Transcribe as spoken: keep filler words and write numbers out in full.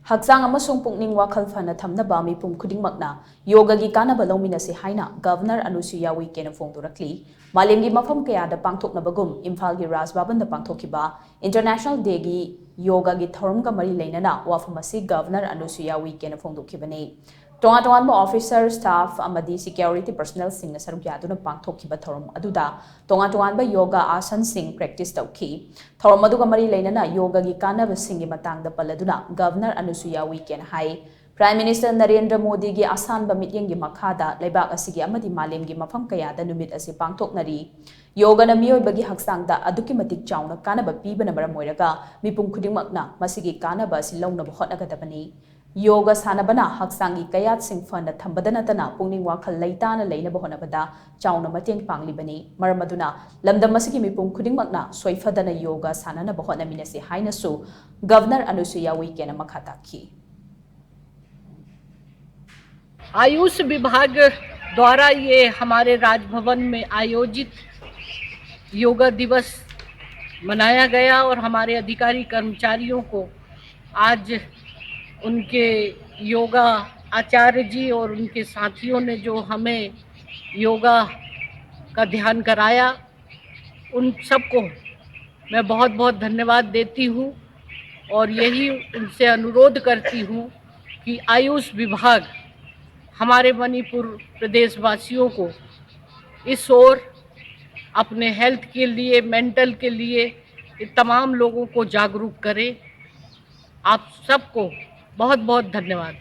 ꯍꯛꯆꯥꯡ ꯑꯃꯁꯨꯡ ꯄꯨꯛꯅꯤꯡ ꯋꯥꯈꯜ ꯐꯅ ꯊꯝꯅꯕ ꯃꯤꯄꯨꯝ ꯈꯨꯗꯤꯡꯃꯛꯅ ꯌꯣꯒꯒꯤ ꯀꯥꯟꯅꯕ ꯂꯧꯃꯤꯟꯅꯁꯤ ꯍꯥꯏꯅ ꯒꯚꯔꯅꯔ ꯑꯅꯨꯁꯨꯏꯌꯥ ꯎꯏꯀꯦꯅ ꯐꯣꯡꯗꯣꯔꯛꯂꯤ꯫ ꯃꯥꯂꯦꯝꯒꯤ ꯃꯐꯝ ꯀꯌꯥꯗ ꯄꯥꯡꯊꯣꯛꯅꯕꯒꯨꯝ ꯏꯝꯐꯥꯜꯒꯤ ꯔꯥꯖ ꯚꯕꯟꯗ ꯄꯥꯡꯊꯣꯛꯈꯤꯕ ꯏꯟꯇꯔꯅꯦꯁꯅꯦꯜ ꯗꯦꯒꯤ ꯌꯣꯒꯥꯒꯤ ꯊꯧꯔꯝꯒ ꯃꯔꯤ ꯂꯩꯅꯅ ꯋꯥꯐꯝ ꯑꯁꯤ ꯒꯚꯔꯅꯔ ꯑꯅꯨꯁꯨꯏꯌꯥ ꯎꯏꯀꯦꯅ ꯐꯣꯡꯗꯣꯛꯈꯤꯕꯅꯤ꯫ ꯇꯣꯉꯥꯟ ꯇꯣꯉꯥꯟꯕ ꯑꯣꯐꯤꯁꯔ, ꯁ꯭ꯇꯥꯐ ꯑꯃꯗꯤ ꯁꯤꯀ꯭ꯌꯨꯔꯤꯇꯤ ꯄꯔꯁꯅꯦꯜꯁꯤꯡꯅ ꯁꯔꯨꯛ ꯌꯥꯗꯨꯅ ꯄꯥꯡꯊꯣꯛꯈꯤꯕ ꯊꯧꯔꯝ ꯑꯗꯨꯗ ꯇꯣꯉꯥꯟ ꯇꯣꯉꯥꯟꯕ ꯌꯣꯒꯥ ꯑꯥꯁꯟꯁꯤꯡ ꯄ꯭ꯔꯦꯛꯇꯤꯁ ꯇꯧꯈꯤ꯫ ꯊꯧꯔꯝ ꯑꯗꯨꯒ ꯃꯔꯤ ꯂꯩꯅꯅ ꯌꯣꯒꯒꯤ ꯀꯥꯟꯅꯕꯁꯤꯡꯒꯤ ꯃꯇꯥꯡꯗ ꯄꯜꯂꯗꯨꯅ ꯒꯚꯔꯅꯔ ꯑꯅꯨꯁꯨꯏꯌꯥ ꯎꯏꯀꯦꯅ ꯍꯥꯏ, ꯄ꯭ꯔꯥꯏꯝ ꯃꯤꯅꯤꯁꯇꯔ ꯅꯔꯦꯟꯗ꯭ꯔ ꯃꯣꯗꯤꯒꯤ ꯑꯁꯥꯟꯕ ꯃꯤꯠꯌꯦꯡꯒꯤ ꯃꯈꯥꯗ ꯂꯩꯕꯥꯛ ꯑꯁꯤꯒꯤ ꯑꯃꯗꯤ ꯃꯥꯂꯦꯝꯒꯤ ꯃꯐꯝ ꯀꯌꯥꯗ ꯅꯨꯃꯤꯠ ꯑꯁꯤ ꯄꯥꯡꯊꯣꯛꯅꯔꯤ꯫ ꯌꯣꯒꯅ ꯃꯤꯑꯣꯏꯕꯒꯤ ꯍꯛꯆꯥꯡꯗ ꯑꯗꯨꯛꯀꯤ ꯃꯇꯤꯛ ꯆꯥꯎꯅ ꯀꯥꯟꯅꯕ ꯄꯤꯕꯅ ꯃꯔꯝ ꯑꯣꯏꯔꯒ ꯃꯤꯄꯨꯝ ꯈꯨꯗꯤꯡꯃꯛꯅ ꯃꯁꯤꯒꯤ ꯀꯥꯟꯅꯕ ꯑꯁꯤ ꯂꯧꯅꯕ ꯍꯣꯠꯅꯒꯗꯕꯅꯤ꯫ ꯌꯣꯒ ꯁꯥꯟꯅꯕꯅ ꯍꯛꯆꯥꯡꯒꯤ ꯀꯌꯥꯠꯁꯤꯡ ꯐꯅ ꯊꯝꯕꯗ ꯅꯠꯇꯅ ꯄꯨꯛꯅꯤꯡ ꯋꯥꯈꯜ ꯂꯩꯇꯥꯅ ꯂꯩꯅꯕ ꯍꯣꯠꯅꯕꯗ ꯆꯥꯎꯅ ꯃꯇꯦꯡ ꯄꯥꯡꯂꯤꯕꯅꯤ꯫ ꯃꯔꯝ ꯑꯗꯨꯅ ꯂꯝꯗꯝ ꯑꯁꯤꯒꯤ ꯃꯤꯄꯨꯝ ꯈꯨꯗꯤꯡꯃꯛꯅ ꯁꯣꯏꯐꯗꯅ ꯌꯣꯒ ꯁꯥꯟꯅꯅꯕ ꯍꯣꯠꯅꯃꯤꯟꯅꯁꯤ ꯍꯥꯏꯅꯁꯨ ꯒꯚꯔꯅꯔ ꯑꯅꯨꯁꯨꯏꯌꯥ ꯎꯏꯀꯦꯅ ꯃꯈꯥ ꯇꯥꯈꯤ꯫ आयुष विभाग द्वारा ये हमारे राजभवन में आयोजित योगा दिवस मनाया गया और हमारे अधिकारी कर्मचारियों को आज उनके योगा आचार्य जी और उनके साथियों ने जो हमें योगा का ध्यान कराया, उन सबको मैं बहुत बहुत धन्यवाद देती हूँ और यही उनसे अनुरोध करती हूँ कि आयुष विभाग हमारे मणिपुर प्रदेशवासियों को इस ओर अपने हेल्थ के लिए, मेंटल के लिए तमाम लोगों को जागरूक करे। आप सबको बहुत बहुत धन्यवाद।